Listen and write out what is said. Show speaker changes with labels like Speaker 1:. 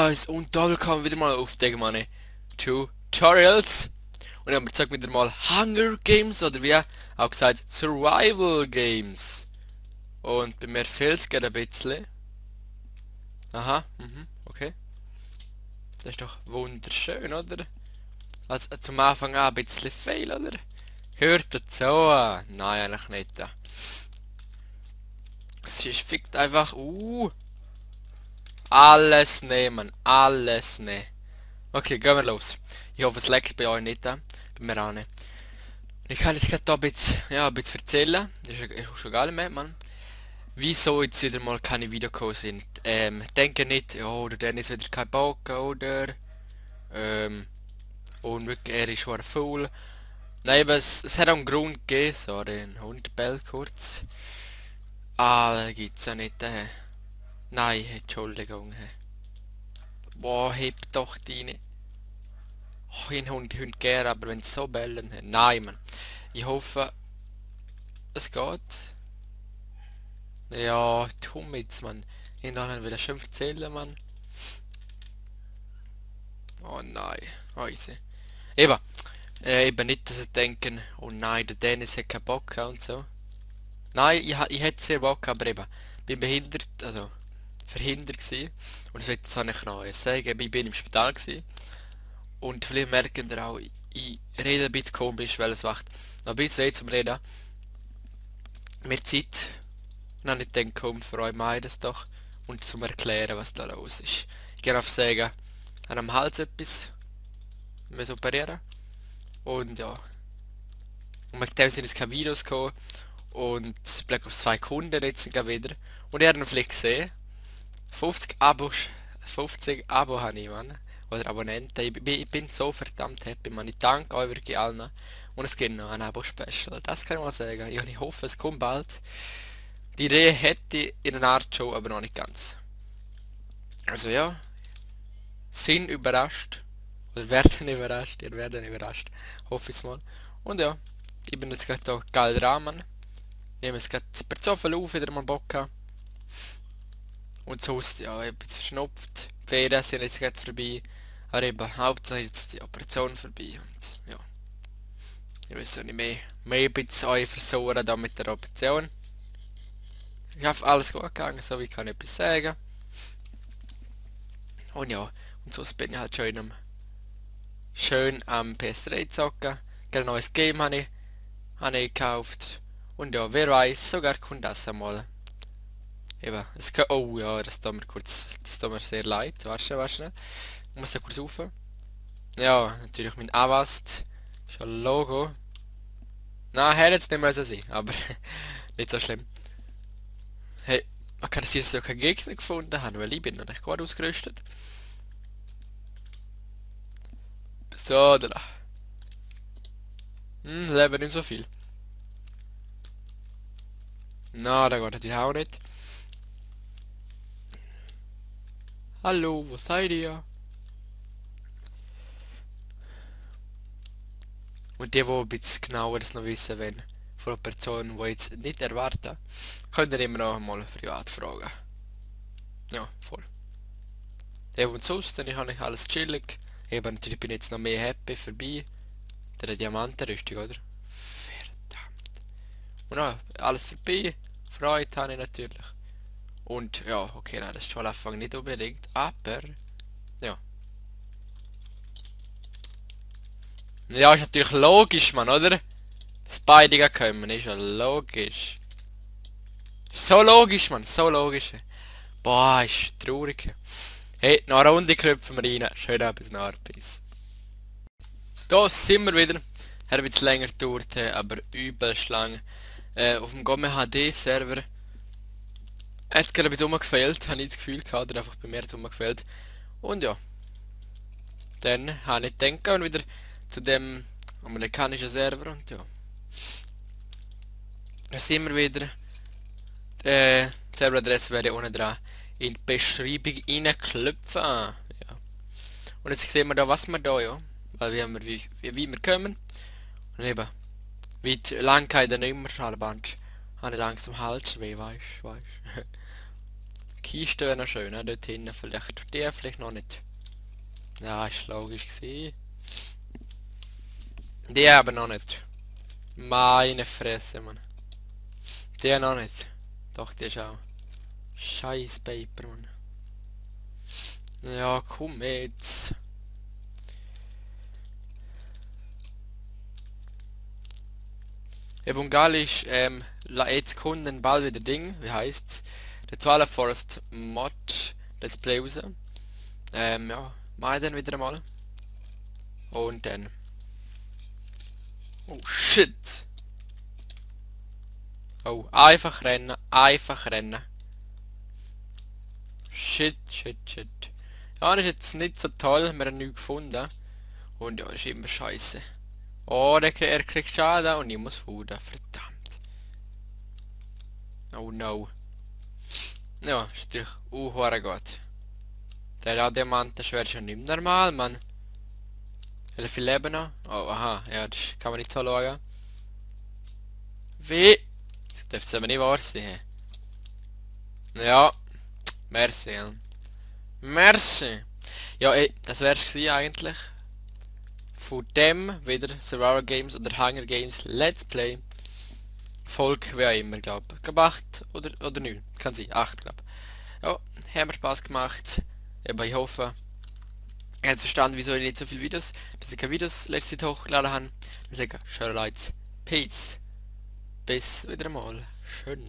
Speaker 1: Guys, und da willkommen wieder mal auf den meine Tutorials. Und ich habe mir gesagt wieder mal Hunger Games oder wie auch gesagt Survival Games. Und bei mir fehlt es gerade ein bisschen. Aha, okay. Das ist doch wunderschön, oder? Also zum Anfang an ein bisschen fail, oder? Hört dazu. Nein, eigentlich nicht. Es ist fickt einfach. Alles nehmen, alles nehmen. Okay, gehen wir los. Ich hoffe, es leckt bei euch nicht, bei mir auch nicht. Ich kann jetzt gerade ein bisschen, ein bisschen erzählen. Das ist schon geil, Mann. Wieso jetzt wieder mal keine Videos sind. Denke nicht, ja, der Dennis wieder keinen Bock, oder? Und wirklich, er ist schon faul. Nein, aber es hat auch einen Grund gegeben. Sorry, ein Hund bellt kurz. Ah, gibt's ja nicht. Nein, Entschuldigung. Boah, heb doch deine. Oh, ich Hund gerne, aber wenn sie so bellen. Nein, Mann. Ich hoffe, es geht. Ja, tu jetzt, Mann. Ich will ich schön erzählen, Mann. Oh nein. Easy. Eben. Eben nicht, dass sie denken, oh nein, der Dennis hat keinen Bock und so. Nein, ich hätte sehr Bock, aber eben. Bin behindert, also verhindert gewesen. Und das wollte ich jetzt noch sagen. Ich bin im Spital gewesen. Und vielleicht merken ihr auch, ich rede ein bisschen komisch, weil es macht noch ein bisschen weh zum Reden. Mehr Zeit. Und dann ich denke, komm, für euch mache ich das doch. Und zum Erklären, was da los ist. Ich kann einfach sagen, an am Hals etwas müssen operieren. Und ja. Und mit dem sind jetzt keine Videos gekommen. Und Black Ops 2 Kunden jetzt wieder. Und ihr habt ihn vielleicht gesehen. 50 Abos. 50 Abo habe ich, Mann. Oder Abonnenten. Ich bin so verdammt happy, man. Ich danke euch wirklich allen. Und es gibt noch ein Abo-Special. Das kann ich mal sagen. Ich hoffe, es kommt bald. Die Idee hätte ich in einer Art Show, aber noch nicht ganz. Also ja, sind überrascht. Oder werden überrascht. Ihr werdet überrascht. Hoffe ich mal. Und ja, ich bin jetzt gerade da geil Rahmen. Nehme jetzt gerade per Zufall auf, wieder mal Bock haben. Und sonst, ja, ich bin verschnupft. Die Ferien sind jetzt gerade vorbei. Aber eben, Hauptsache jetzt die Operation vorbei. Und ja, ich weiß auch nicht mehr ein bisschen euch versorgen da mit der Operation. Ich hoffe, alles gut gegangen, so wie kann ich etwas sagen. Und ja, und sonst bin ich halt schön am PS3 zocken. Ein neues Game habe ich gekauft. Und ja, wer weiß, sogar kommt das einmal. Eben, oh ja, das tut mir kurz, das tut mir sehr leid. Warte schnell. Ich muss da kurz rauf. Ja, natürlich mein Avast. Ist ein Logo. Na, hätte jetzt nicht müssen sein, aber nicht so schlimm. Hey, man kann es jetzt ja keinen Gegner gefunden haben, weil ich bin noch nicht gut ausgerüstet. So, da. Leben nicht so viel. Na, da geht die auch nicht. Hallo, wo seid ihr? Und die ein bisschen genauer das noch wissen wollen, von einer Person, die jetzt nicht erwarten, könnt ihr immer noch mal privat fragen. Ja, voll. Ja, und sonst, dann habe ich alles chillig. Eben, natürlich bin ich jetzt noch mehr happy vorbei. Der Diamantenrüstung, oder? Verdammt. Und ja, alles vorbei. Freude habe ich natürlich. Und ja, okay, nein, das ist schon am Anfang nicht unbedingt, aber ja. Ja, ist natürlich logisch, Mann, oder? Dass beide kommen, ist ja logisch. So logisch, Mann, so logisch. Boah, ist traurig. Hey, noch eine Runde klopfen wir rein. Schön bis nachher, bis. Da sind wir wieder. Hat ein bisschen länger gedauert, aber übelst lang. Auf dem Gomme HD Server. Hat gerade ein bisschen rumgefehlt, habe ich das Gefühl gehabt, oder einfach bei mir rumgefehlt. Und ja. Dann habe ich gedacht, und wieder zu dem amerikanischen Server und ja. Da sind wir wieder. Serveradresse werde ich unten dran in die Beschreibung reinklopfen. Ja. Und jetzt sehen wir da, was wir da, ja. Weil wie wir kommen. Und eben, wie die Langkeit dann immer Schalband. Habe ich langsam Halsweh, weißt. Kiste wäre noch schön, ne? Dort hinten vielleicht. Die vielleicht noch nicht. Ja, ist logisch gewesen. Die aber noch nicht. Meine Fresse, Mann. Die noch nicht. Doch, die ist auch. Scheiß Paper, Mann. Ja, komm jetzt. Eben geil ist, jetzt kommt dann bald wieder Ding, wie heißt's? Der Twilight Forest Mod Let's Play raus. Ja, mach ich dann wieder mal. Und dann. Oh shit! Oh, einfach rennen, einfach rennen. Shit, shit, shit. Ja, das ist jetzt nicht so toll, wir haben nichts gefunden. Und ja, das ist immer scheiße. Oh, er kriegt Schaden und ich muss fudern, verdammt. Oh no. Ja, ist natürlich gut. Der Diamantenschwert ist schon nicht mehr normal, Mann. Wie viel Leben noch? Oh, aha, ja, das kann man nicht so schauen. Wie? Das dürfte aber nicht wahr sein. Ja, merci. Ja. Merci. Ja, ey, das wär's gewesen eigentlich. Von dem wieder Survivor Games oder Hunger Games Let's Play. Folge wie auch immer, glaube ich. Glaub 8 oder 9. Kann sein, 8 glaube ich. Ja, haben mir Spaß gemacht. Aber ich hoffe, ihr habt verstanden, wieso ich nicht so viele Videos, dass ich keine Videos letzte Zeit hochgeladen habe. Ich sage, schau Leute, Peace. Bis wieder mal. Schön.